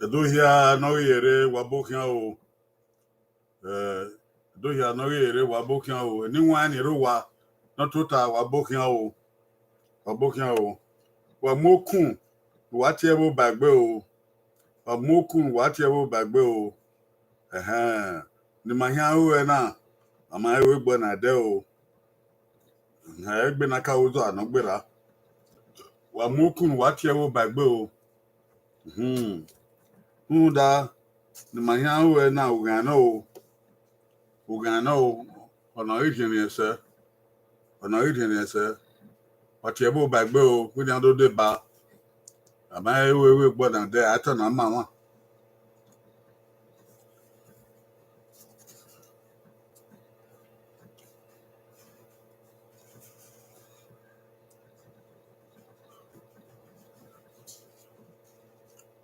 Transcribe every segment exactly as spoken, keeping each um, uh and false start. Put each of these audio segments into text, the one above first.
Ẹdo hia ne ọ ghi rre, wa bu khian o. Eh, ẹdo hia ne ọ ghi rre, wa bu khian o. Eni wan ni rre owa ne ọ tota, wa bu khian o. Wa bu khian o. Wa mu okun, wa tie ẹvbo ba egbe o. Wa mu okun, wa tie ẹvbo ba egbe o. Ẹhẹn, ne ima khian ru ẹre na, a ma ru egbe na dẹ o. Ẹhẹn, egbe na ka ru zọ anọ gberra. Wa mu okun, wa tie ẹvbo ba egbe o. Hmm. Rhunmwuda ne ima khian ru ẹre na, ughan nọ o. Ughan nọ o, ọna ghi rhiẹnrhiẹn sẹ, ọna ghi rhiẹnrhiẹn sẹ. Wa tie ẹvbo ba egbe o, vbene iran do deba. A ma ru egbe na dẹ, a i tọ na ma mwa.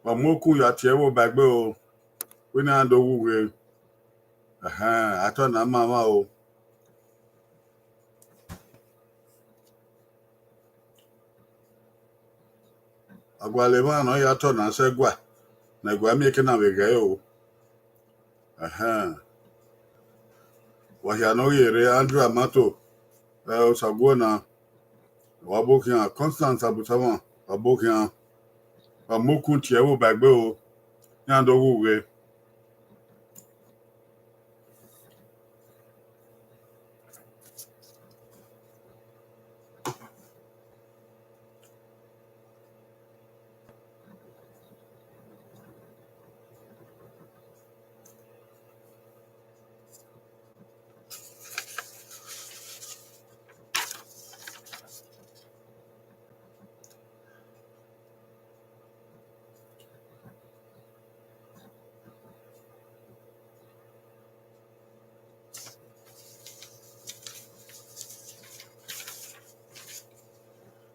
Wa mu okun ya tie ẹvbo ba egbe o, vbene iran do wu ghe. Ẹhẹn, a i tọ na ma mwa o. A gualọ emwa ne ọ ya tọ na sẹ ẹguae, ne ẹguae miẹn eke na vbe ghẹ o. Ẹhẹn. Wa hia ne ọ ghi rre, Andrew Amato, ẹ, Osaguọna, wa bu khian, Constance Abusama, wa bu khian, wa mu okun tie ẹvbo ba egbe o, iran do wu ghe.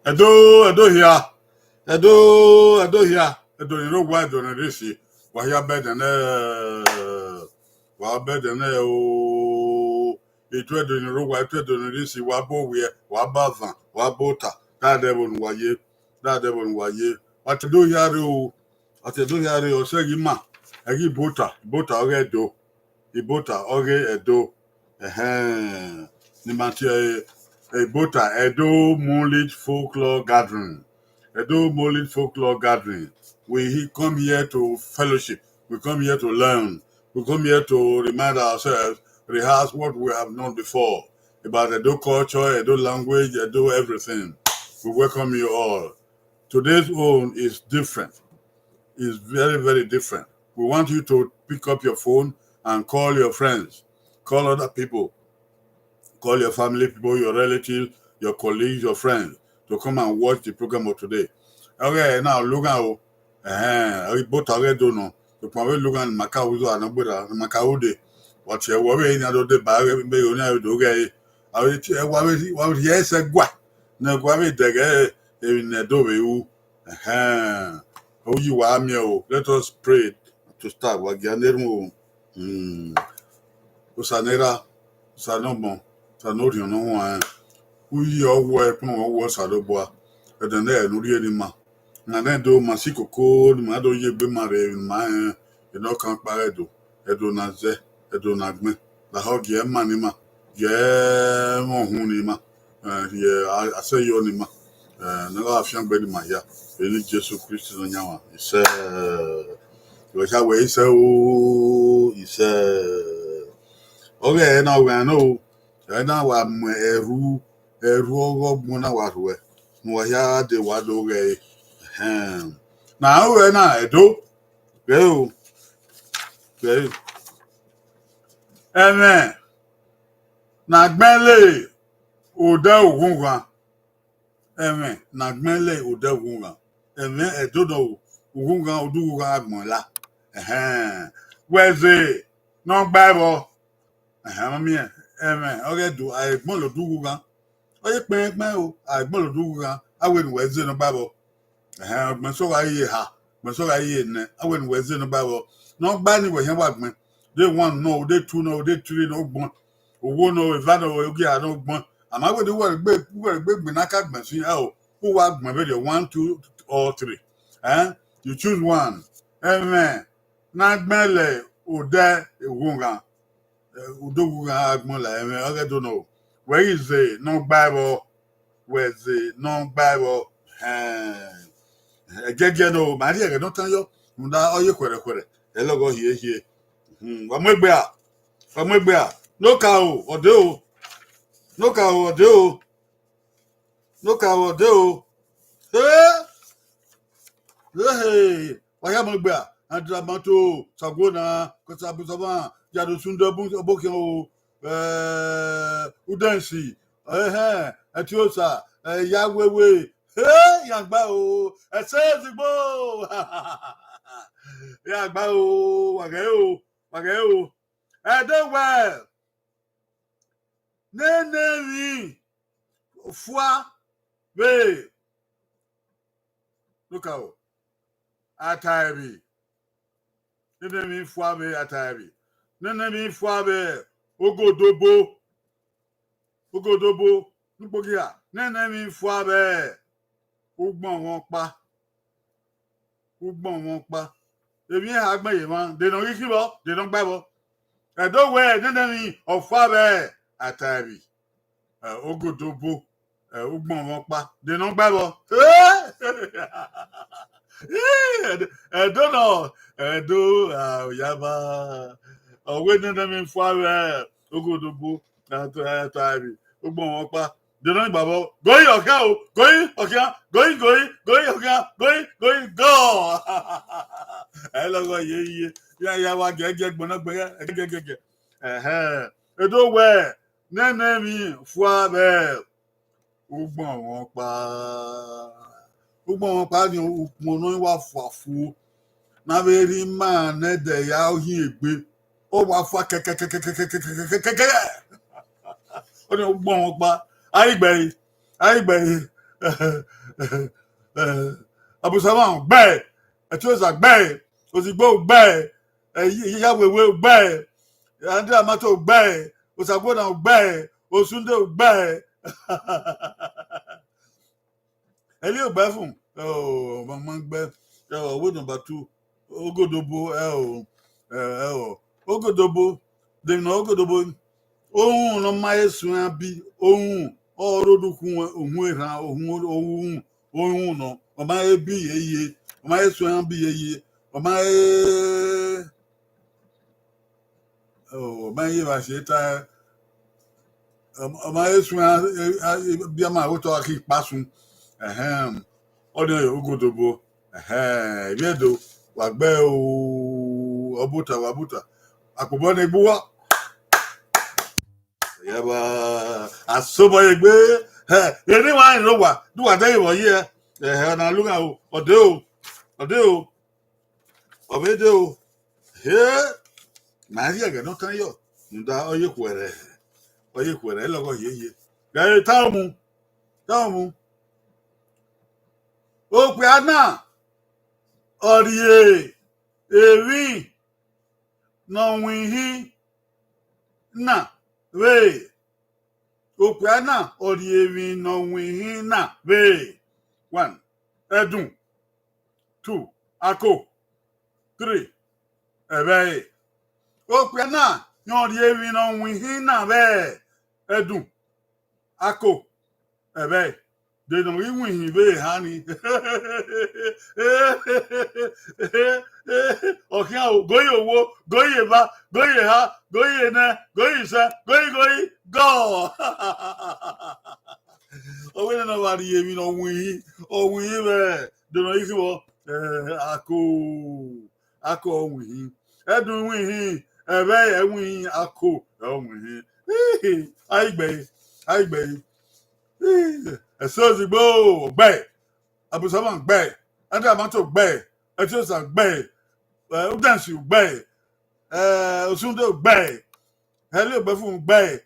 Ẹdo, ẹdo hia, ẹdo, ẹdo hia, ẹdo ni rre owa, ẹdo ni rre isi, wa hia bẹdẹ nẹ, wa bẹdẹ nẹ o, etu ẹdo ni rre owa, etu ẹdo ni rre isi, wa bu owiẹ, wa bu azan, wa bu ota, da dẹ vbene uwa ye, da dẹ vbene uwa ye, wa tie ẹdo hia rre o, wa tie ẹdo hia rre, ọ sẹ ghi ima, ẹ ghi ibota, ibota ọghe ẹdo. Ibota ọghe Ẹdo. Ẹhẹn. Ne ima tie ẹre, Ibota, Edo Moonlit Folklore Gathering. Edo Moonlit Folklore Gathering. We he-, come here to fellowship. We come here to learn. We come here to remind ourselves, rehearse what we have known before about Edo culture, Edo language, Edo everything. We welcome you all. Today's own is different. Is very, very different. We want you to pick up your phone and call your friends, call other people, call your family people, your relatives, your colleagues, your friends to come and watch the program of today. Okay, now look out. Eh, Ibota ọghe Ẹdo nọ. To come we look and maka uzo anọgbera, maka ude. What you worry in another day, but we may only do gay. I will tell what we, what we, yes, a gua. Na gua we dege, eh, in Edo we u. Ẹhẹn. Uyi wa miẹn o. Let us pray to start. Wa gia ne erhunmwu o. Hmm. Osa ne Erha, Osa ne Ọmọ, Osa ne Orhiọn ne Ọ Huanrẹn. Uyi ọ wọọ, ẹkpẹn ọ wọọ Osanobua. Ẹdẹ ne ẹ ne u rhie ne ima. Na nẹ do ma si koko ne ima do ye egbe ma rre emwi ne ima rẹn, ene ọ kan kpa ghe Ẹdo, Ẹdo na zẹ, Ẹdo na gbẹn. Lahọ gie ẹmwẹ ne ima, gie ẹmwẹ uhunmwu ne ima, eh, rhie a-, asẹyọ ne ima, eh, ne ọ gha fiangbe ne ima hia. Vbe eni Jesu Kristi Nọyaẹnmwa, isẹ. Wẹ sa wẹ isẹ o, isẹ. Ọghẹ na wẹ nọ o, ẹ na wa mu ẹrhu, ẹrhu ọghọgbọn na wa rhuẹ, ne uwa hia dee wa do ghẹ ẹre. Ẹhẹn. Na ru ẹre na, Ẹdo, ghẹ o, ghẹ o. Ẹmwẹ ne a gbẹn le odẹ ughunghan, ẹmwẹ ne a gbẹn le odẹ ughunghan, ẹmwẹ Ẹdo nọ o, ughunghan, odẹ ughunghan agbọn la. Ẹhẹn. Wẹ ze ne ọ gba ẹvbọ, Ẹhẹn, ma miẹn, ẹmwẹ ọghe Ẹdo, a i gbẹn lọ do ughughan. Ọ ye kpẹnrẹn kpẹnrẹn o, a i gbẹn lọ do ughughan, a wẹ ne uwẹ zẹ ne ọ gba vbọ. Ẹhẹn, ọgbẹn sẹ ọ gha ye eha, ọgbẹn sẹ ọ gha ye enẹ, a wẹ ne uwẹ zẹ ne ọ gba vbọ. Ne ọ gba ni wẹ hia wa gbẹn. Day one nọ, day two nọ, day three nọ, ọgbẹn. Owo nọ, eva nọ, ogia nọ, ọgbẹn. A ma wẹ ne uwẹ gbe, uwẹ gbe gbẹn na ka gbẹn fi, ẹ o, u wa gbẹn vberriọ, one, two, or three. Eh? You choose one. Ẹmwẹ ne a gbẹn lẹ odẹ ughughan. Eh, udo ughughan gha gbẹn la ẹmwẹ ọghe Ẹdo nọ. Wẹ ghi zẹ ne ọ gba vbọ, wẹ zẹ ne ọ gba vbọ. Ẹn, ẹgiẹgiẹ nọ, ma rhie ẹghẹ ne ọ tan yọ, rhunmwuda ọ ye khuẹrhẹkhuẹrhẹ, ẹ lọghọ hiehie. Hmm, wa mu egbe a, wa mu egbe a. Nokaro, ọ de o. Nokaro, ọ de o. Nokaro, ọ de o. He! Ehe! Wa ya mu egbe a. Andra Mato, Saguona, Kosa Busama, Yado Sunde, Obokhian o, eh, Udensi, ẹhẹn, Ẹtiosa, eh, ya wewe. He! Ya gba o. Ẹse ozigbo. Ya gba o. Wa ghẹ o. Wa ghẹ o. Ẹdo wẹ, nene emwi fua vbe, look out, Ataẹvbi. Nene emwi fua vbe Ataẹvbi. Nene emwi fua vbe Ogodobo. Ogodobo, ne ukpogiha, nene emwi fua vbe Ugbọnmwẹ ọkpa. Ugbọnmwẹ ọkpa. Emwi eha gbẹn ye emwa, de ne ọ ghi khin vbọ, de ne ọ gba vbọ. Ẹdo wẹ, nene emwi ọfua vbe Ataẹvbi, eh, Ogodobo, eh, Ugbọnmwẹ ọkpa, de ne ọ gba vbọ. Ẹdo, Ẹdo nọ, Ẹdo, ah, Oyaba. Ọ wẹ nene emwi fua vbe Ogodobo, Ataẹvbi, Ugbọnmwẹ ọkpa. De ne ọ gba vbọ, goi ọkhian o, goi ọkhian, goi, goi, goi ọkhian, goi, goi, gọ. Ẹ lọghọ ye ye, ya, ya wa giẹgiẹ gbọnọ gbẹn, giẹgiẹgiẹ. Ẹhẹn. Ẹdo wẹ, nene emwi fua vbe Ugbọnmwẹ ọkpa. Ugbọnmwẹ ọkpa ni ukpọn ne ọ wa fua fuo. Ne a vbe rhie ima ne ẹdẹ ya hin egbe. Ọ wa fua kẹkẹkẹkẹkẹkẹkẹkẹ. Ọ ni Ugbọnmwẹ ọkpa. A i gbe ẹre, a i gbe ẹre. Abusaman gbe ẹre, Ẹtiosa gbe ẹre, Ozigbo gbe ẹre, Iyawewe gbe ẹre, André Amato gbe ẹre, Osagbona gbe ẹre, Osunde gbe ẹre. Ẹli ogba ẹfun, ọ ma ma gbe, ọ wẹ number two, Ogodobo, ẹ o, ẹ o, Ogodobo, de emwi ne Ogodobo, orhunmwu ne ọ ma he suẹn abi, orhunmwu, ọ rre odukhunmwu, orhunmwu erhan, orhunmwu, orhunmwu nọ, ọ ma he bi ye ye, ọ ma he suẹn abi ye ye, ọ ma he, ọ ma he ye evba si ta, ọ ma he suẹn, a, a, biama otọ a khin kpasun. Ẹhẹn, ọnii ọre Ogodobo. Ẹhẹn, Ivbi Ẹdo, wa gbe o, ọ buta, wa buta. Akpobọ ne egbe uwa. Yaba, asobọ ye egbe. Hẹ, eni wa rẹn owa, du wa dẹghe vbe ọ ye. Ẹhẹn, ọna lu gha o, ọ de o, ọ de o. Ọ vbe de o. He, ma rhie ẹghẹ ne ọ tan yọ, rhunmwuda ọ ye khuẹrhẹ, ọ ye khuẹrhẹ, ẹ lọghọ hiehie. Gha re ta mu, ta mu. Okpia na, ọ rhie emwi ne ọ winhin na vbe. Okpia na, ọ rhie emwi ne ọ winhin na vbe. One, ẹdun. Two, ako. Three, ẹvbẹe. Okpia na, ọ rhie emwi ne ọ winhin na vbe. Ẹdun, ako, ẹvbẹe. De ne ọ ghi winhin vbe eha ni. Ọ khian o, goi owo, goi eva, goi eha, goi enẹ, goi isẹ, goi, goi, gọ. Ọ wẹ nene ọ wa rhie emwi ne ọ winhin, ọ winhin vbe, de ne ọ ghi khin vbọ, eh, ako, ako ọ winhin, ẹdun winhin, ẹvbẹe winhin, ako ọ winhin. A i gbe ẹre, a i gbe ẹre. Ẹse Ozigbo gbe ẹre, Abusaman gbe ẹre, André Amato gbe ẹre, Ẹtiosa gbe ẹre, eh, Udensi gbe ẹre, eh, Osunde gbe ẹre, Hello, Ogbẹfun, ugbẹe.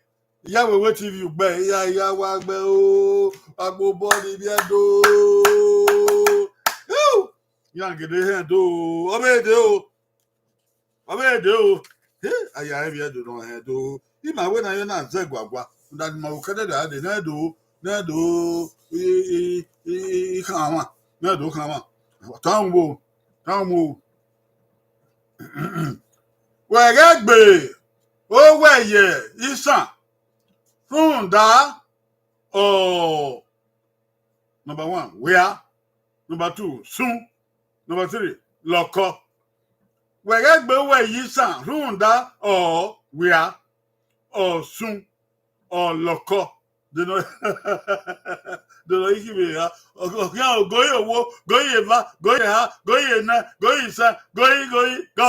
Iyawewe T V, ugbẹe. Iya, iya, wa gbe o. Agbobọ ni vbiẹ do. Iran gele hẹn do. Ọ vbe de o. Ọ vbe de o. He, aya ẹvbiẹ do nọ hẹn do. Ima wẹ ne a yọ na zẹ guagua. Rhunmwuda ne ima vbe kẹdẹdẹ a dee, ne do, ne do, i, i, i, i, i khan mwa. Ne do khan mwa. Tan wo, tan wo. Wẹ ghẹ gbe owẹ ye isan, rhunmwuda ọ, number one, wia. Number two, sun. Number three, lọkọ. Wẹ ghẹ gbe owẹ ye isan, rhunmwuda ọ wia, ọ sun, ọ lọkọ. Deno, deno ikhi vbe ha. Ọ khian o, goi owo, goi eva, goi eha, goi enẹ, goi isan, goi, goi, gọ.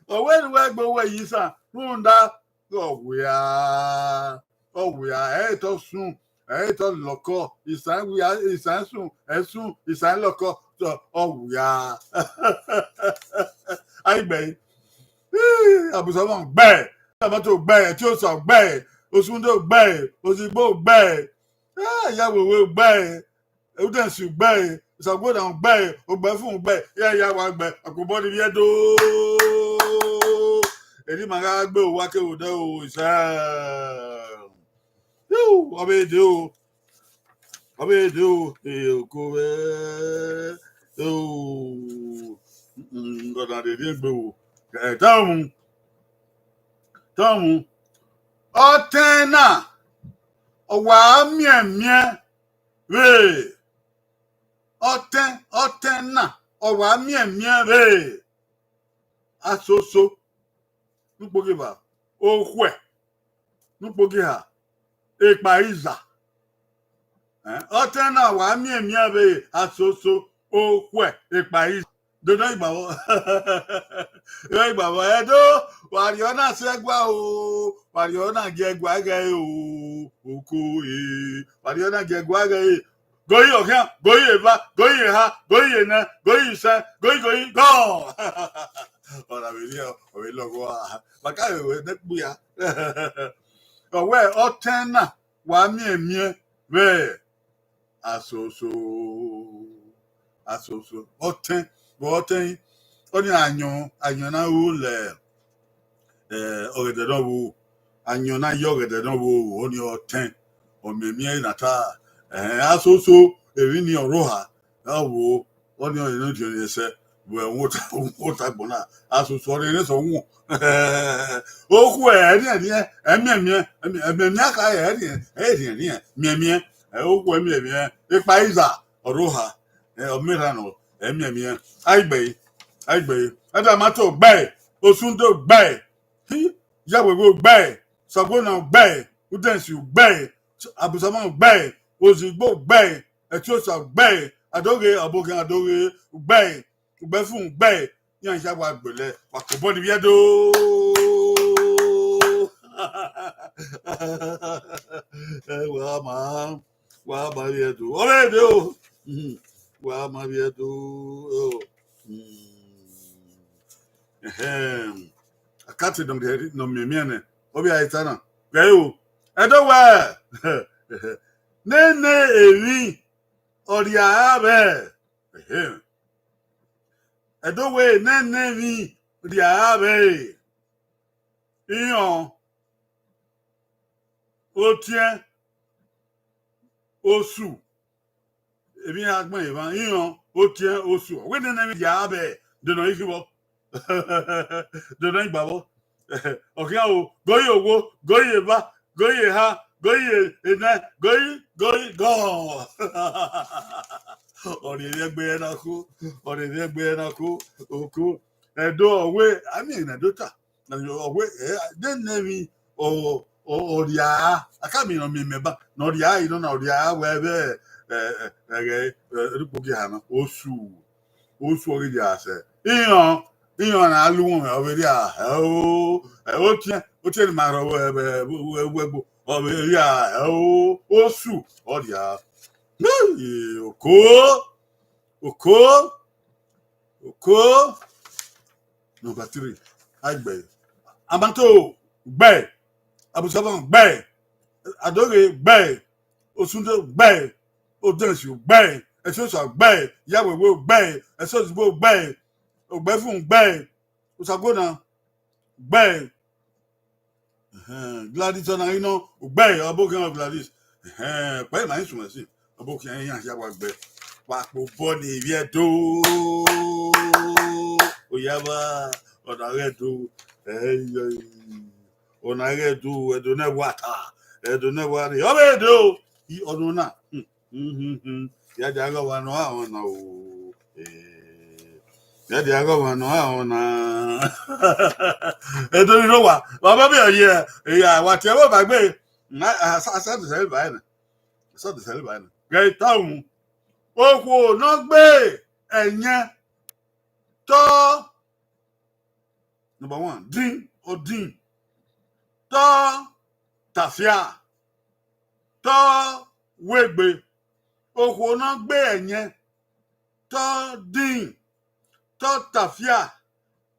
Ọ wẹ ne uwẹ gbe owẹ ye isan, rhunmwuda ọ wia, ọ wia, ẹ i te ọ sun, ẹ i te ọ lọkọ, isan wia, isan sun, ẹ sun, isan lọkọ, ọ wia. Ai gbe, Abusaman gbe, Amato gbe, Etiosa gbe, Osundo gbe, Ozigbo gbe, Iyawewe gbe, Udensi gbe, Sagona gbe, Ogbẹfun gbe, ya ya wa gbe, Agbobọ ni vbiẹ do. Eni ma gha gbe owa ke vbe odẹ o, isẹ. Yu, ọ vbe de o. Ọ vbe de o, e oko vbe o. Mm, ọna rherhe egbe o. Ẹ, tamu. Tamu. Ọtẹn na, ọ wa miẹnmiẹn vbe. Ọtẹn, ọtẹn na, ọ wa miẹnmiẹn vbe. Asoso, ne ukpogieva, okhuẹ, ne ukpogieva, ekpa iza. Ẹ, ọtẹn na wa miẹnmiẹn vbe asoso, okhuẹ, ekpa iza. Dodọ igbavbọ. Dodọ igbavbọ. Ẹdo, wa rhie ọna sẹ ẹgua o, wa rhie ọna gie ẹgua ghẹ o, oko e, wa rhie ọna gie ẹgua ghẹ e. Goi ọghian, goi eva, goi eha, goi enẹ, goi isẹn, goi, goi, gọ. Ọna vbe rhie, ọ vbe lọghọ a. Ma ka vbe wẹ ne kpu ya. Ọ wẹ ọtẹn na wa miẹnmiẹn vbe asoso, asoso. Ọtẹn, vbe ọtẹn, ọnii ayọn, ayọn na ru lẹ, eh, ọgẹdẹ ne ọ vbo, ayọn na ye ọgẹdẹ ne ọ vbo, ọnii ọtẹn, ọ miẹnmiẹn na ta, eh, asoso, emwi ni ọ rrọọ ha, ọ vbo, ọnii ọre ne ọ diọn ẹsẹ, vbe wota, wota gbọn na, asoso ọre ne sẹ wọn. Okhuẹ, ẹriẹnriẹn, ẹmiẹnmiẹn, ẹmiẹnmiẹn ka ẹriẹn, ẹriẹnriẹn, miẹnmiẹn, ẹ, okhuẹ miẹnmiẹn, ekpa iza, ọ rrọọ ha, ẹ, ọ miẹn erha nọ, ẹmiẹnmiẹn, aigbe, aigbe, Adamato gbe, Osundo gbe, hi, Iyawewe gbe, Sagona gbe, Udensi gbe, Abusaman gbe, Ozigbo gbe, Etiosa gbe, Adoghe, Abogian Adoghe gbe, Ugbẹfun gbe, iran ya wa gbele, wa kobọ ni vbiẹ do. Ẹ, wa ma, wa ma vbiẹ do. Ọ vbe de o. Mhm. Wa ma vbiẹ do. O. Mm. Ẹhẹn. Akati nọ miẹn, nọ miẹn miẹn nẹ. Ọ vbe a ta na. Gẹ o. Ẹdo wẹ. Nene emwi ọ rhia vbe. Ẹhẹn. Ẹdo wẹ nene emwi rhia vbe. Iran, otiẹn, osu, emwi iran gbẹn emwa, iran, otiẹn, osu. Wẹ nene emwi rhia vbe, dọnọ ikhi vbọ. Dọnọ igba vbọ. Ọ khian o, goi owo, goi eva, goi eha, goi enẹ, goi, goi, gọ. Ọ rhie egbe na ko, ọ rhie egbe na ko, oko. Ẹdo ọ wẹ, a miẹn ne Ẹdo ta. Ọ wẹ, ẹ, nene emwi, ọ, ọ, ọ rhia, a ka miẹn ne ọ miẹn mẹ ba, ne ọ rhia, I nọ na, ọ rhia wẹ vbe, ẹ, ẹ, ẹghẹ, ẹ, erhukpogieva na, osu, osu ọ ghi rhia sẹ. Iran, iran na lu mwẹ, ọ vbe rhia, ẹ o, ẹ, otiẹn, otiẹn ne ima rhọ vbe, vbe, vbe, vbe ẹgbo, ọ vbe rhia, ẹ o, osu, ọ rhia. Oko, oko, oko. Number three, a gbe ẹre. Amato, u gbe ẹre. Abusaban, u gbe ẹre. Adoghe, u gbe ẹre. Osunde, u gbe ẹre. Odensi, u gbe ẹre. Ẹsosa, u gbe ẹre. Iyawewe, u gbe ẹre. Ẹsozigbo, u gbe ẹre. Ogbẹfun, u gbe ẹre. Osagbona, u gbe ẹre. Ẹhẹn, Gladys ọna ghi nọ, u gbe ẹre, ọbokhian Gladys. Ẹhẹn, kpẹre ma i suẹn sin, ọbokhian iran hia wa gbe. Wa kpe obọ ne ivbi Ẹdo. Oyaba, ọna ghe Ẹdo. Ẹyọ, ọna ghe Ẹdo, Ẹdo ne wa ta, Ẹdo ne wa rre. Ọ vbe Ẹdo, i ọna na. Hmm. Mhm. Ya dia ghe ọmwa ne ọ ha ọna o. Eh, ya dia ghe ọmwa ne ọ ha ọna. Edo ni rre owa, wa ma miẹn ọye, ya, wa tie ẹvbo ba gbe. Na, a, a, a sa dẹsẹ ba na. A sa dẹsẹ ba na. Ghe ta unu. Okhuo ne ọ gbe ẹyẹn, tọ. Number one, din, odin. Tọ tafia, tọ wegbe. Okhuo ne ọ gbe ẹyẹn, tọ din, tọ tafia,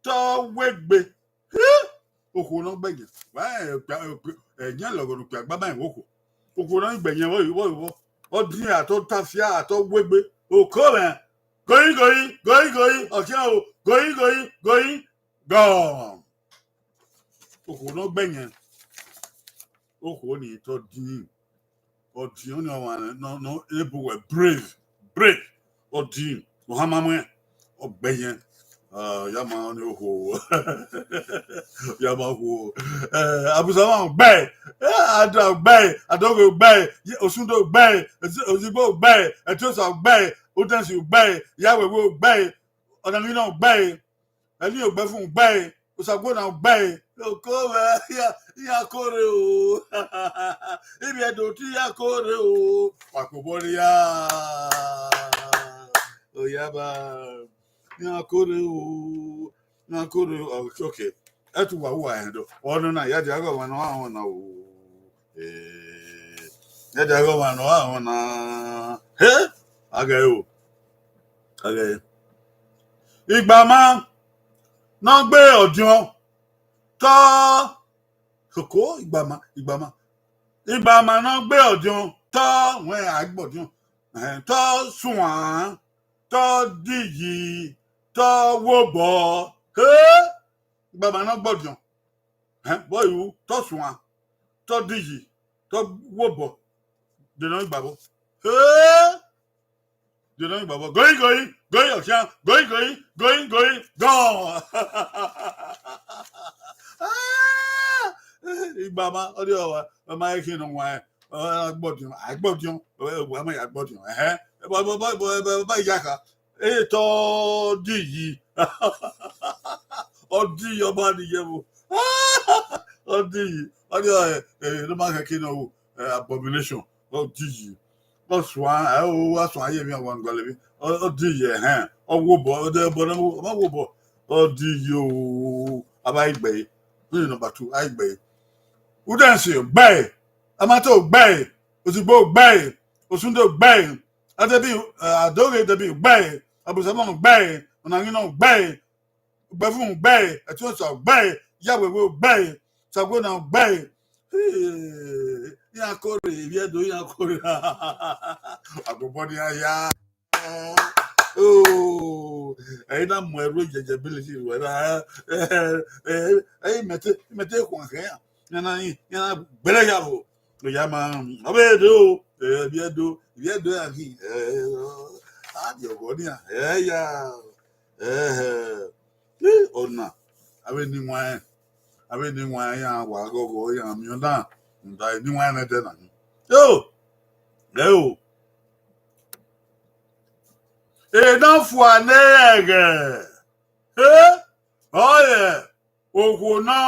tọ wegbe. Hi! Okhuo ne ọ gbe ẹyẹn. Wa, ẹ, ẹ, ẹyẹn lọghọ ne okpia gba ma ẹvbo okhuo. Okhuo ne ọ gbe ẹyẹn vbọ, vbọ, vbọ. Ọ din, a tọ tafia, a tọ wegbe. Oko mwẹ. Goi, goi, goi, goi, ọtiẹn o. Goi, goi, goi. Gone. Okhuo ne ọ gbe ẹyẹn, okhuo ni tọ din, ọ din, ọni ọmwa ne, ne, ne ebo wẹ brave, brave, ọ din, ọ hama muẹn, ọ gbe ẹyẹn. Ah, ya ma ni okhuo, ya ma okhuo. Eh, Abusaban, u gbe ẹre, eh, Ada, u gbe ẹre, Adoghe, u gbe ẹre, Osunde, u gbe ẹre, Ozigbo, u gbe ẹre, Ẹtiosa, u gbe ẹre, Udensi, u gbe ẹre, Iyawewe, u gbe ẹre, Ọnanginọ, u gbe ẹre. Ẹli Ogbẹfun, u gbe ẹre, Osagbona, u gbe ẹre. Oko mwẹ, iran, iran kore o. Ivbi Ẹdo te iran kore o. Wa kpe obọ ne iran. Oyaba. Iran kore o. Iran kore o. Okay, okay. Ẹtu wa uwa ẹhẹn do. Ọnọna, ya dia ghe ọmwa ne ọ ha ọna o. Eh, ya dia ghe ọmwa ne ọ ha ọna. He? A ghe ẹre o. A ghe ẹre. Igbama ne ọ gbe ọdiọn, tọ. Oko, igbama, igbama. Igbama ne ọ gbe ọdiọn, tọ, wẹ a gbe ọdiọn. Ẹhẹn, tọ suan, tọ diyi, tọ wobọ. He! Igbama ne ọ gbe ọdiọn. Ẹhẹn, vbọ ru, tọ suan, tọ diyi, tọ wobọ. De nọ igbavbo. He! De nọ igbavbo. Goi, goi, goi, ọfian. Goi, goi, goi, goi, gone. Igbama, ọ rrie ọmwa, ọ ma khin ne ọ wan, ọ ma gbọdiọn, a gbọdiọn, ọ ma ya gbọdiọn, ẹhẹn. Bọ, bọ, bọ, bọ, bọ, bọ, iyaka. Etọ diyi. Ọ diyi, ọ ma ni ye vbo. Ọ diyi. Ọ rrie, eh, ne ọ ma khẹke nọ ru, eh, abomination. Ọ diyi. Ọ suan, ẹ o, wa suan ye emwi awa gualọ emwi. Ọ, ọ diyi, ẹhẹn. Ọ wobọ, ọ de bọ ne ọ ma wobọ. Ọ diyi o, a vba gbe ẹre. Number two, a gbe ẹre. Udensi, u gbe ẹre. Amato, u gbe ẹre. Ozigbo, u gbe ẹre. Osunde, u gbe ẹre. Adebi, eh, Adoghe Debi, u gbe ẹre. Abusaban, u gbe ẹre. Ọnanginọ, u gbe ẹre. Ogbẹfun, u gbe ẹre. Ẹtiosa, u gbe ẹre. Iyawewe, u gbe ẹre. Osagbona, u gbe ẹre. Hey, iran kore, ivbi Ẹdo, iran kore. Agbobọ ne iran ya. Oh, ẹre na mu ẹrhu yẹyẹ ability ruẹ na. Eh, eh, eh, imẹte, imẹte khuan khẹ iran. Iran na, iran na gbẹlẹ ya vbo. Oya ma, ọ vbe do, eh, ivbi Ẹdo, ivbi Ẹdo ya ghi, eh, a di ọghọ nian, eh, ya, eh, eh, ọna, avbe eni wanrẹn, avbe eni wanrẹn iran wa ghọghọ, iran miẹn ọna, rhunmwuda eni wanrẹn nẹdẹ na ni. Yo, ẹ o. Ena fua ne ẹghẹ, eh, ọre okhuo nọ.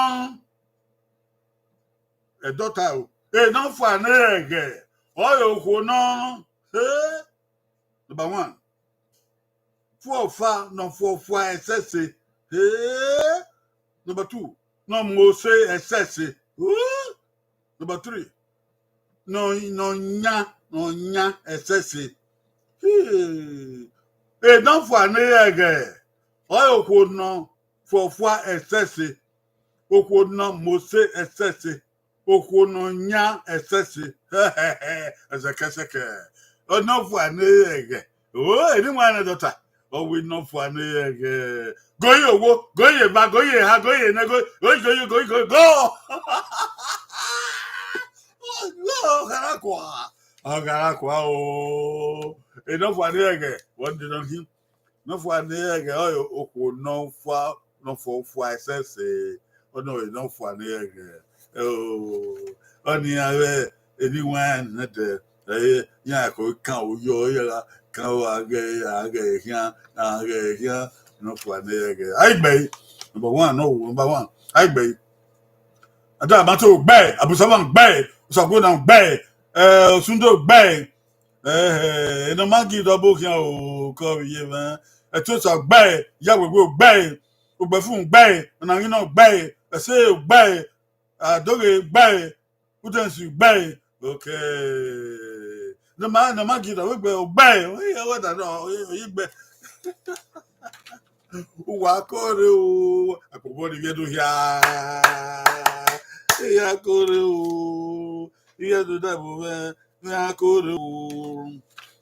Ẹdọta o, ena fua ne ẹghẹ, ọre okhuo nọ. Eh, number one. Fuọfa, ne ọ fuọfua ẹsẹse. Eh, number two. Ne ọ mu ose ẹsẹse. Eh, number three. Ne ọ, ne ọ yan, ne ọ yan ẹsẹse. Hey. Ena fua ne ẹghẹ, ọre okhuo nọ. fọfua ẹsẹse, okhuo ne ọ mose ẹsẹse, okhuo ne ọ yan ẹsẹse, ẹsẹkẹsẹkẹ, ọ nọfua ne ẹghẹ. O, eni wan nẹ dọta, ọ wẹ nọfua ne ẹghẹ. Goyi owo, goyi eva, goyi eha, goyi enẹ, goyi, goyi, goyi, goyi, goyi, go. Ọ gha ra kua, ọ gha ra kua o. Enọfua ne ẹghẹ, wọ dee nọ hin. Nọfua ne ẹghẹ ọre okhuo nọfua, nọfua fua ẹsẹse, ọ nọ nọfua ne ẹghẹ. O, ọnii iran vbe eni wan nẹdẹ, ẹ, iran ko kan oyọ, iran gha kan o, a ghẹ, a ghẹ khian, a ghẹ khian, nọfua ne ẹghẹ. Aigbẹe, number one, nọ wo number one, aigbẹe. Ada Amato gbe, Abusaman gbe, Usagona gbe, eh, Osundo gbe, eh, Enọmagi dọbo khian o, kọ vbe ye mwẹ, Ẹtuosa gbe, Iyawewe gbe, Ogbẹfun gbe, Ọnanginọ gbe, Ẹse gbe, Adoghe gbe, Udensi gbe, okay. Nọma, Nọmagi dọbo gbe, gbe, oyi, oyi, oyi gbe. Uwa kore o, akpọbọ ni vbe do hia. Iya kore o, iya do na ẹvbo mwẹ, iya kore o.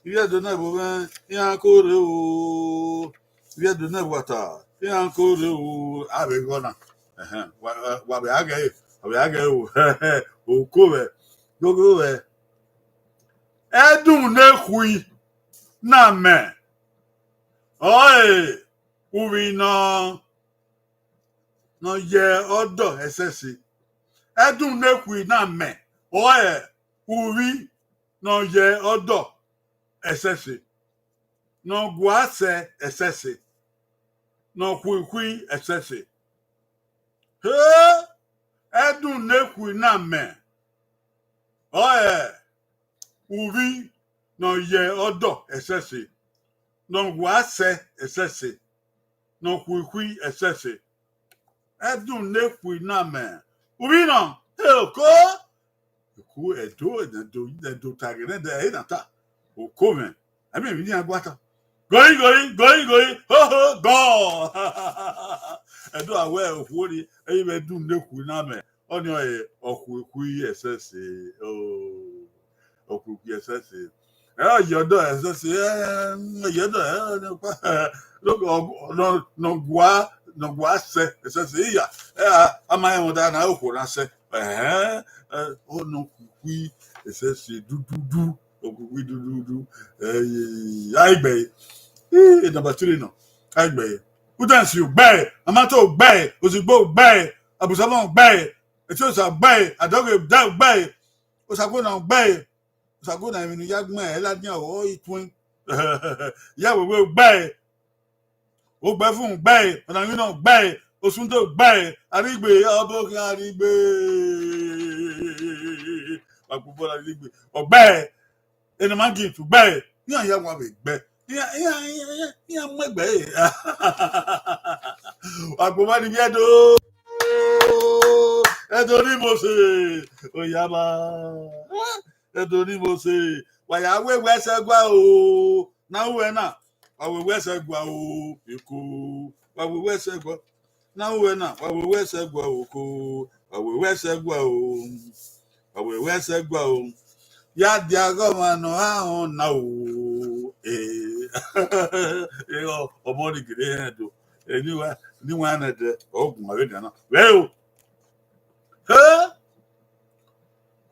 Iya do na ẹvbo mwẹ, iya kore o. Iya do na ẹvbo ata, iya kore o. Avbe gọ na. Ẹhẹn, wa, wa, wa vbe a ghẹ, wa vbe a ghẹ o. Oko vẹ, gogo vẹ. Ẹdun ne khui na mẹ, ọre uvbi nọ, nọ ye ọdọ ẹsẹse. Ẹdun ne khui na mẹ, ọre uvbi nọ ye ọdọ ẹsẹse, nọ gua sẹ ẹsẹse, nọ khuikhui ẹsẹse. He, ẹdun ne khui na mẹ, ọre uvbi nọ ye ọdọ ẹsẹse, nọ gua sẹ ẹsẹse, nọ khuikhui ẹsẹse. Ẹdun ne khui na mẹ, uvbi nọ, he, oko. Oko Ẹdo, Ẹdo, Ẹdo ta ghe nẹ, ẹre na ta. Oko mwẹ, ẹmwẹ emwi ne iran gua ta. Goi, goi, goi, goi, ho, ho, gọ. Ẹdo a wẹ okhuo ni, ẹre vbe ẹdun ne khui na mẹ, ọnii ọre ọkhuikhui ẹsẹse, o, ọkhuikhui ẹsẹse. Ẹ, ọ ye ọdọ ẹsẹse, ẹ, ọ ye ọdọ, ẹ, nọ, nọ gua, nọ gua sẹ ẹsẹse, iya, ẹ, a, a ma rẹn rhunmwuda ne okhuo na sẹ. Ẹhẹn, ẹ, ọnii ọkhuikhui ẹsẹse dududu, ọkhuikhui dududu, ẹ, aigbẹe, ẹ, number three nọ, aigbẹe. Udensi gbe, Amato gbe, Ozigbo gbe, Abusaman gbe, Ẹtuosa gbe, Adoghe gbe, Osagona gbe, Osagona emwi ne u ya gbẹn ẹre ladian ọre ituẹn. Iyawewe gbe, Ogbẹfun gbe, Ọnanginọ gbe, Osundo gbe, Arigbe, ọbokhian Arigbe. Wa gbobọ Arigbe. Ọ gbe, Enọmagi tu gbe, iran ya wa vbe gbe. Iran, iran, iran, iran, iran mu egbe ẹre. Wa gbobọ ni vbe Ẹdo. Ẹdo ni Mose. Oyaba. Ẹdo ni Mose. Wa ya wẹ wẹ sẹ gua o. Na ru ẹna. Wa wẹ wẹ sẹ gua o. Eko. Wa wẹ wẹ sẹ gua. Na ru ẹna. Wa wẹ wẹ sẹ gua o. Oko. Wa wẹ wẹ sẹ gua o. Wa wẹ wẹ sẹ gua o. Ya dia ghe ọmwa ne ọ ra họn na o. Eh. Eh, ọ, ọmọ ni gele rẹn do. Eh, ni wa, ni wa nẹ dẹ, ọ gun ma vbe dia na. Vẹ o. He?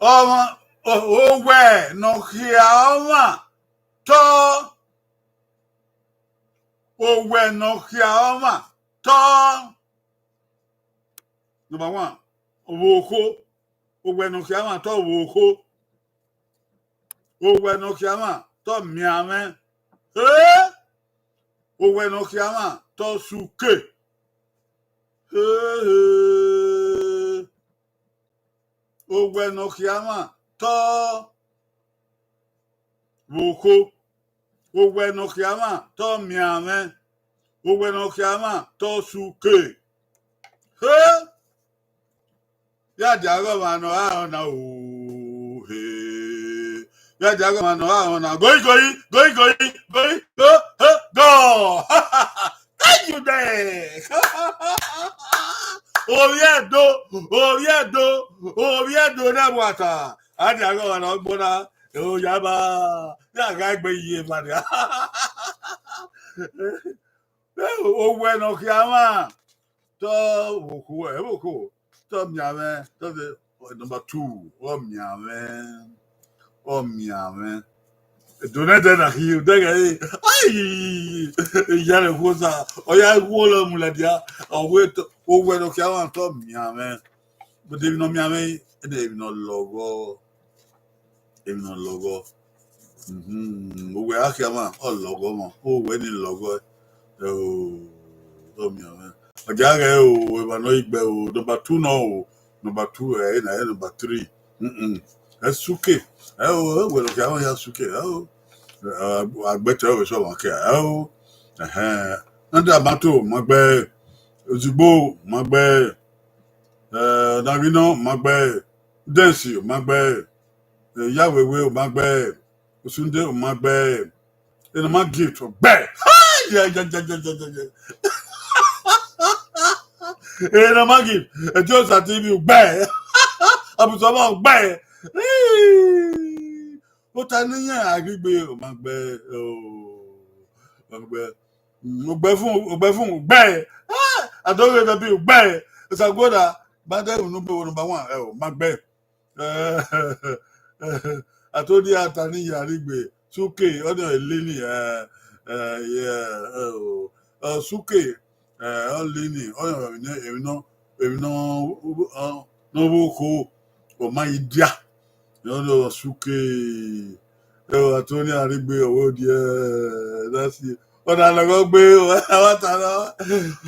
Ọmwa, o, owẹ ne ọ khia ọmwa tọ. Owẹ ne ọ khia ọmwa tọ. Number one, vbe okho. Owẹ ne ọ khia ọmwa tọ vbe okho. Owẹ ne ọ khia ọmwa tọ mianmwẹ. Eh? Owẹ ne ọ khia ọmwa tọ suke. Eh, eh. Owẹ ne ọ khia ọmwa tọ vbe okho. Owẹ ne ọ khia ọmwa tọ mianmwẹ. Owẹ ne ọ khia ọmwa tọ suke. He! Ya dia ghe ọmwa ne ọ ra họn na o. He! Ya dia ghe ọmwa ne ọ ra họn na. Goi, goi, goi, goi, goi, go, he, go. Thank you, there. Ovbi Ẹdo, ovbi Ẹdo, ovbi Ẹdo ne ẹmwata. A dia ghe ọmwa ne ọ gbona, oya ba, ya gha egbe ye eva nia. Owẹ ne ọ khian mwa, te ọ vbe okhuo, ẹ vbe okhuo, te ọ miẹn mwẹ, te ọ de, number two, ọ miẹn mwẹ, ọ miẹn mwẹ. Edo nẹdẹ na khin, odẹ ghẹ re, ai, iyẹrẹ Ukhoza, ọ ya wu lọ mu ladian, ọ wẹ te, owẹ ne ọ khian mwa te ọ miẹn mwẹ. But emwi ne ọ miẹn mwẹ, emwi ne ọ lọghọ, emwi ne ọ lọghọ. Mhm, owẹ a khian mwa, ọ lọghọ mwa, owẹ ni lọghọ. Ẹ o, ọ miẹn mwẹ. Ọ gia ghẹ o, emwa ne ọ ghi gbe o, number two nọ o, number two, ẹ, na ẹ number three. Mm-mm. Ẹ suke, ẹ o, ẹ wẹ ne ọ khian mwa ya suke, ẹ o. Ẹ, agbẹtẹ ọvbehe sẹ ọmwa ke, ẹ o. Ẹhẹn. Nda ma to, ma gbe, ozugbo, ma gbe, ẹ, na ghi nọ, ma gbe, dẹnsi, ma gbe, ẹ, ya wewe, ma gbe, osunde, ma gbe, ẹ, na ma gift, gbe. Ai, ya, ya, ya. Ẹ, na ma gift, ẹ, Josa T V, gbe. Abusọmọ, gbe. Ota ne iran a ghi gbe, ọ ma gbe, o, ọ ma gbe. Mm, ogbẹfun, ogbẹfun, gbe. Ah, adoghe vbe bi, gbe. Osaguoda, bade unu be number one, ẹ, ọ ma gbe. Eh, Atoni a ta ni ya rigbe, suke, ọ ni ọ lini, ẹ, ẹ, ẹ, ẹ, o, ọ suke, ẹ, ọ lini, ọ ni emwi nọ, emwi nọ, emwi nọ, ọ, nọ vbe okhuo, ọ ma yi dia. Ọ ni ọ suke, ẹ, Atoni a rigbe, ọ wẹ odiẹ, that's it. Ọ na lọghọ gbe, ọ wa ta nọ.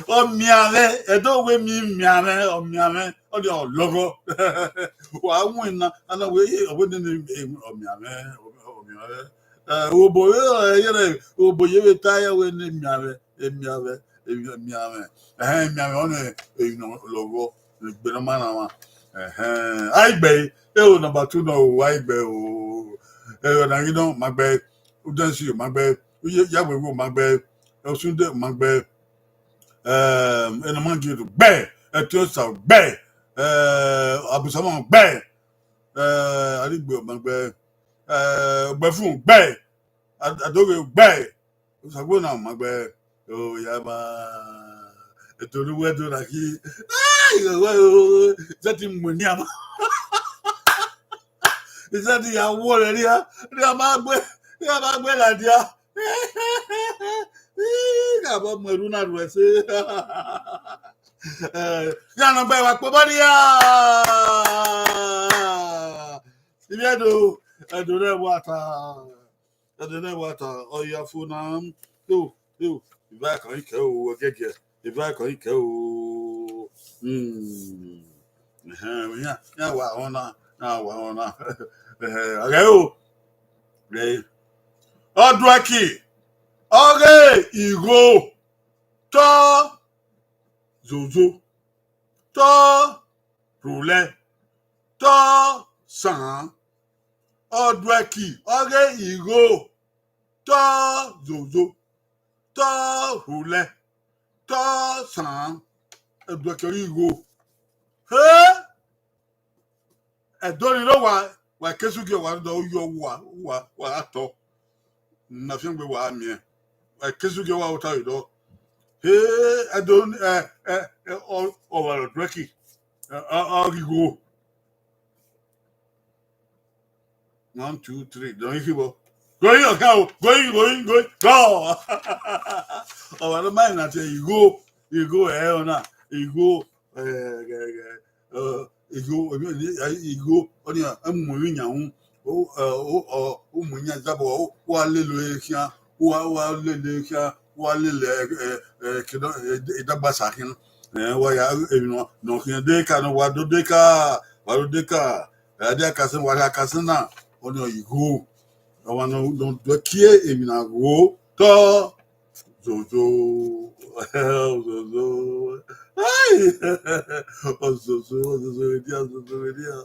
Ọ miẹn mwẹ, ẹdẹ wẹ mi miẹn mwẹ, ọ miẹn mwẹ, ọ ni ọ lọghọ. Wa win na, a na wẹ, ọ wẹ nene, ọ miẹn mwẹ, ọ miẹn mwẹ. Eh, obo, eh, yẹrẹ, obo ye vbe ta ya wẹ ne miẹn mwẹ, e miẹn mwẹ, e miẹn mwẹ. Ẹhẹn, miẹn mwẹ, ọ ni, e nọ lọghọ, egbe ne ọ ma na mwa. Ẹhẹn, a i gbe, e o number two nọ o, a i gbe o. Ẹ, ọ na ghi nọ, ma gbe, Udensi, ma gbe, Uye, ya wewe, ma gbe, Osunde, ma gbe, um, Enamangidu, gbe, Etiosa, gbe, eh, Abusama, gbe, eh, Arigbe, ma gbe, eh, Ogbefun, gbe, Ad-, Adoghe, gbe, Osagbona, ma gbe, o, ya ma, eto ne uwẹ do na khin, ai, o, o, o, zẹtin mu enian ma. Zẹtin ya wọrẹ nia, nia ma gbe, nia ma gbe ladian. Ih, gha vbe mu ẹre na ru ẹse. Eh, ya nọ gbe wa kpobọ nia. Ivbi Ẹdo, Ẹdo rẹ wa ta. Ẹdo rẹ wa ta, ọ ya fo na. Yo, yo, iva kan ikẹ o, ẹgẹgẹ. Iva kan ikẹ o. Hmm. Ẹhẹn, iran, iran wa họn na, iran wa họn na. Ẹhẹn, ọghẹ o. Ẹ, Ọduẹki, ọghe igho, tọ zozo, tọ rhulẹ, tọ saan. Ọduẹki, ọghe igho, tọ zozo, tọ rhulẹ, tọ saan. Ọduẹki ọghe igho. He! Ẹdo ni rre owa, wa ke sugi owa dọ, u yọ owa, owa, wa gha tọ. Na fiangbe wa miẹn. Wa ke sugi owa ota vbe dọ. He, Ẹdo ni, ẹ, ẹ, ẹ, ọ, ọmwa rẹ Ọduẹki. Ẹ, ọ, ọ ghi gho. One, two, three. Dọ ghi khibọ. Gho yi ọka o. Gho yi, gho yi, gho yi. Gọ. Ọmwa ne ọ ma na te igho. Igho ẹ ọna. Igho. Ẹ, ẹ, ẹ, ẹ, igho, igho, ọni, ẹ mu emwi yan wu, o, ẹ, o, ọ, u mu yan zabo, o, wa lele khian, wa, wa lele khian, wa lele, ẹ, ẹ, ẹ, kidọ, ẹ, idagbasa khian. Ẹ, wa ya, emwi nọ, nọ khian de ka, nọ wa do de ka, wa do de ka, ẹ, de ka sẹ, wa ka sẹ na, ọni ọ igho. Ọmwa nọ, nọ do kie emwi na gho, tọ, Zozo, zozo, ai, ozozo, ozozo, edia, ozozo, edia,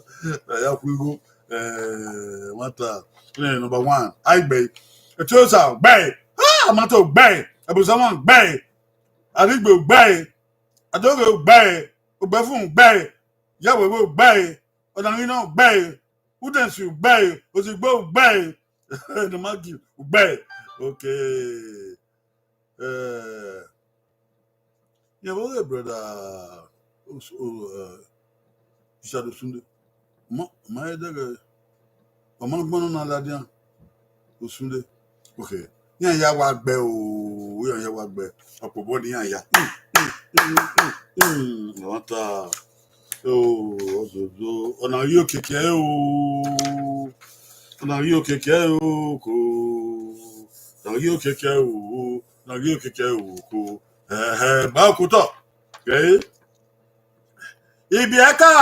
ya khu igho, eh, mata, eh, number one, Aigbe, Etiosa, gbe, ah, Amato, gbe, Ebusama, gbe, Arigbe, gbe, Adoghe, gbe, Ugbẹfun, ugbẹe. Yawewe, ugbẹe. Ọnanghinọ, ugbẹe. Udensi, ugbẹe. Ozigbo, ugbẹe. Nọmagi, ugbẹe. Okay. Eh, yeah, well, brother, Richard Osunde. Ma, ma, ọ ma gbọnnọ na ladian. Osunde. Okay. Iran ya wa gbe o, iran ya wa gbe. Ọkpobọ ni iran ya. Ọmọta. O, ozozo. Ọna ghi okiekie o. Ọna ghi okiekie o, ko. Ọna ghi okiekie o. Ọna ghi okiekie o, ko. Ẹhẹ, ba okotọ. Okay. Ibiẹka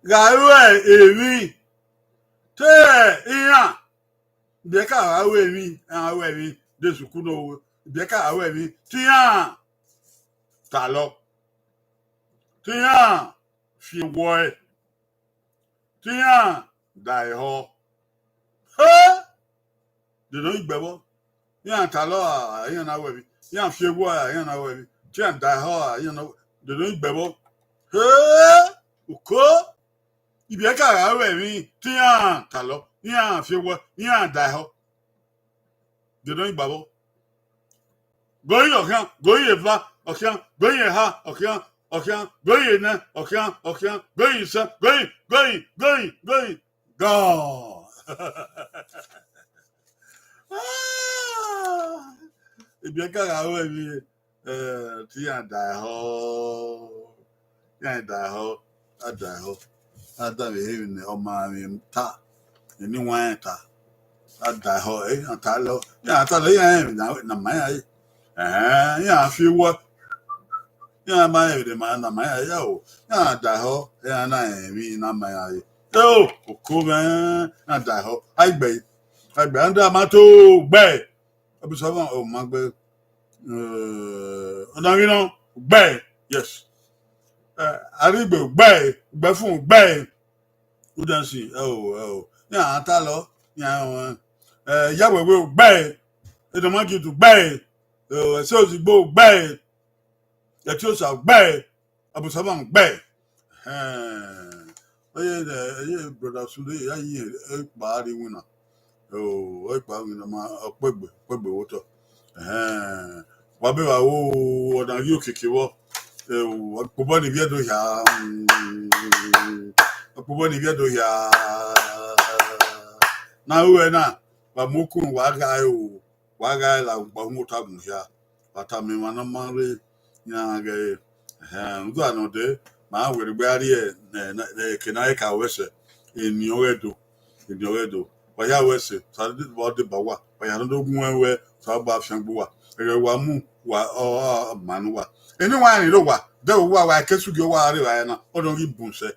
gha ru emwi te iran. Ibiẹka gha ru emwi, iran ru emwi, de sukulu no, ibiẹka gha ru emwi, te iran talọ, te iran fi ewọe, te iran da ehọ. He! Dede ọ ghi gbe ẹvbo, iran talọ a, iran na ru emwi, iran fi ewọe a, iran na ru emwi, te iran da ehọ a, iran na, dede ọ ghi gbe ẹvbo. He! Uko! Ibiẹka gha ru emwi, te iran talọ, iran fi ewọe, iran da ehọ. Dede ọ ghi gbe ẹvbo. Goi ọkhian, goi eva, ọkhian, goi eha, ọkhian, ọkhian, goi enẹ, ọkhian, ọkhian, goi isẹ, goi, goi, goi, goi, gọ. Ah! Ibiẹka gha ru emwi, eh, te iran da ehọ, iran da ehọ, a da ehọ, a da vbe ehe emwi ne ọ ma mwẹ ta, eni wan rẹn ta, a da ehọ, eh, iran ta lọ, iran ta lọ, iran rẹn emwi na, na ma iran re. Ẹhẹn, iran fi ewọe, iran ma rẹn emwi ne ma, na ma iran re, ya o, iran da ehọ, iran na rẹn emwi na ma iran re. Eo, oko mwẹ, iran da ehọ, a gbe, a gbe, a da ma to gbe. Ọbisọmọ, o ma gbe, eh, Ọnanghinọ, gbe, yes. Eh, Arigbe, gbe, Ugbẹfun, gbe. Udensi, ẹ o, ẹ o. Iran ta lọ, iran, eh, Yawewe, gbe. Edomagidu, gbe. Eh, Ẹse Ozigbo, gbe. Ẹtiosa, gbe. Abusama, gbe. Ẹhẹn. Eye, eye brother Sule, ya yi ekpa rri iwinna. O, ekpa iwinna ma, ọkpẹgbe, ọkpẹgbe vbe otọ. Ẹhẹn. Wa be vba ro, ọna ghi okiekie vbọ. Eh, ọkpobọ ni ivbi Ẹdo hia, mm, ọkpobọ ni ivbi Ẹdo hia. Ne a ru ẹre na, wa mu okun, wa gha re o, wa gha re la ugba uhunmwu otagbọn hia. Wa tama emwa ne ọ ma rre, iran ghẹ re. Ẹhẹn, rhunmwuda ne ọ dee, ma werriegbe a rrie, ne, ne, ne, eke ne a i ka ru ẹse, eni ọghe Ẹdo, eni ọghe Ẹdo. Wa hia ru ẹse, Osanobua deba uwa, wa hia nọ do gu ẹn wẹ, Osanobua fiangbe uwa. Ẹghẹ wa mu, wa, ọ, ọ, ọ ma ne uwa. Eni uwa rẹn rre owa, dẹ uwa, wa ke sugi owa rre evbare na, ọ do ghi bun sẹ.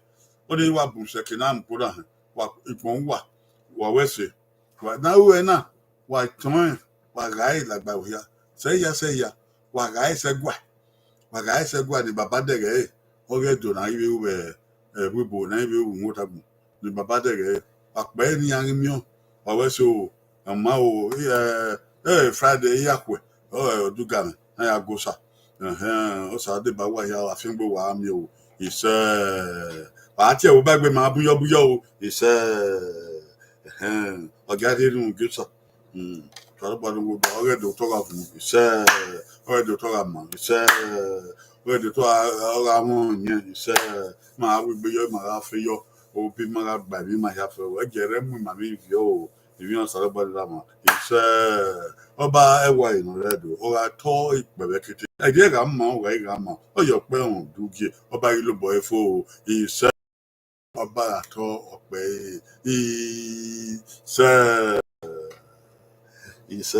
Ọ do ghi wa bun sẹ, eke ne a mu kpo na hẹn, wa, igbọn uwa, wa ru ẹse. Wa na ru ẹre na, wa tọn ẹn, wa gha re lagba vbe hia. Sẹ hia, sẹ hia, wa gha re sẹ ẹguae. Wa gha re sẹ ẹguae ne baba dẹghẹ ẹre, ọghe Ẹdo ne a i vbe ru vbe, eh, vbe ibo ne a i vbe ru uhunmwu otagbọn, ne baba dẹghẹ ẹre. Wa kpẹre ne iran ghi miẹn, wa wẹ so, ọ ma o, eh, eh, Friday irakhuẹ, ọ, eh, ọdugamwẹ, na ya gu Osa. Ẹhẹn, Osa deba uwa hia, wa fiangbe uwa miẹn o, isẹ. Wa tie ẹvbo ba egbe ma buyọ buyọ o, isẹ. Ẹhẹn, ọ gia rhie erhunmwu gie Osa. Hmm, Osanobua ne ọ wu obọ, ọghe Ẹdo otọ gha vun, isẹ. Ọghe Ẹdo otọ gha ma, isẹ. Ọghe Ẹdo otọ gha, ọ gha mwẹ ọyẹn, isẹ. Ma gha wu egbe yọ, ma gha fe yọ, obi ma gha gba emwi ma hia fẹ o. Ẹgie rẹ mu ima vbe ivie o, emwi Osanobua ni rre ama, isẹ. Ọba ẹwae nọ rre Ẹdo, ọ gha tọ ikpẹvbẹ kete. Ẹdẹ gha ma, ọ gha i gha ma, ọ ye ọkpẹ rhọn udu gie, ọba ghi lobọ ẹre fo o, isẹ. Ọba gha tọ ọkpẹ ẹre, isẹ. Isẹ,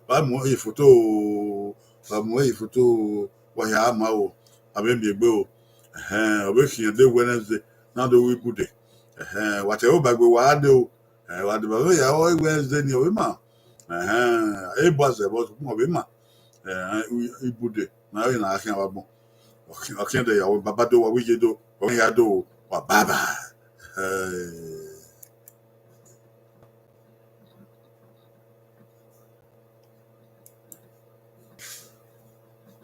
wa mu ifoto, wa mu ifoto, wa hia ma o, a vbe miẹn egbe o. Ẹhẹn, ọ vbe khian de Wednesday, na do ru ibude. Ẹhẹn, wa te ru ba egbe wa de o. Ẹ, wa deba vbe ya ru Wednesday ni ọ vbe ma. Ẹhẹn, ebo azẹ vbe ọ vbe ma. Ẹhẹn, ibude, na vbe na khian vbe agbọn. Ọ khian, ọ khian de ya, wa baba do, wa wi ye do, wa ya do, wa baba. Ẹhẹn.